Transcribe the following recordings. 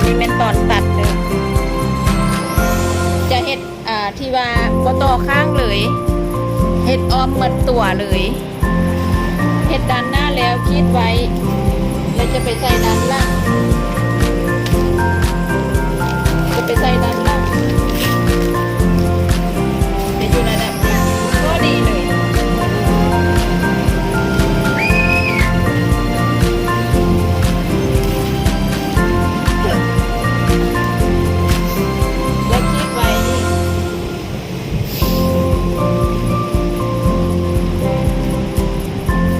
ນີ້ແມ່ນຕອນຕັດເດີ ຈະເຮັດ ອ່າ ທີ່ວ່າບໍ່ຕໍ່ຂ້າງເລີຍ ເຮັດອ້ອມໝົດຕົວເລີຍ ເຮັດດ້ານໜ້າແລ້ວຂີດໄວ້ ແລ້ວຈະໄປໃສ່ດ້ານຫຼັງ ຈະໄປໃສ່ດ້ານຫຼັງ ຈະຢູ່ລະດັບນີ້ ພໍດີເລີຍ ແລ້ວຂີດໄວ້ນີ້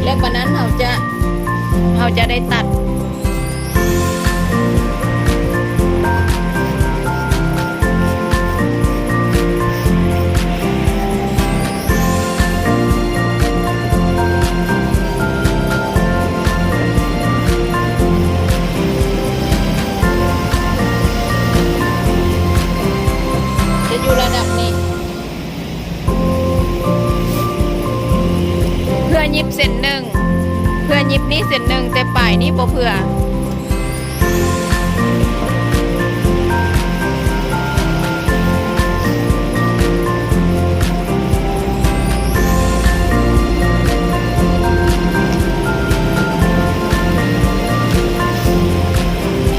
ແລ້ວປານນັ້ນເຮົາຈະ ເຮົາຈະໄດ້ຕັດ ຈະຢູ່ລະດັບນີ້ ເພື່ອຫຍິບເສັ້ນໜຶ່ງ ເພື່ອຫຍິບນີ້ເສັ້ນໜຶ່ງ ແຕ່ປາຍນີ້ບໍ່ເພື່ອ.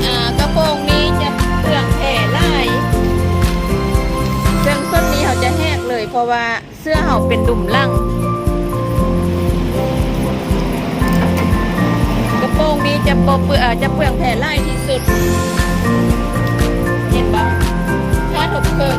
ອ່າ ກະໂປງນີ້ຈະເປືອງແຜ່ຫຼາຍ ເຊິ່ງສ່ວນນີ້ເຮົາຈະແຫກເລີຍ ເພາະວ່າ ເສື້ອເຮົາເປັນດຸມຫຼັງ ກະໂປງນີ້ຈະບໍ່ເປືອງ ຈະເປືອງແຜ່ຫຼາຍທີ່ສຸດ ເຫັນບໍ່? ຖ້າທົບເຄິ່ງ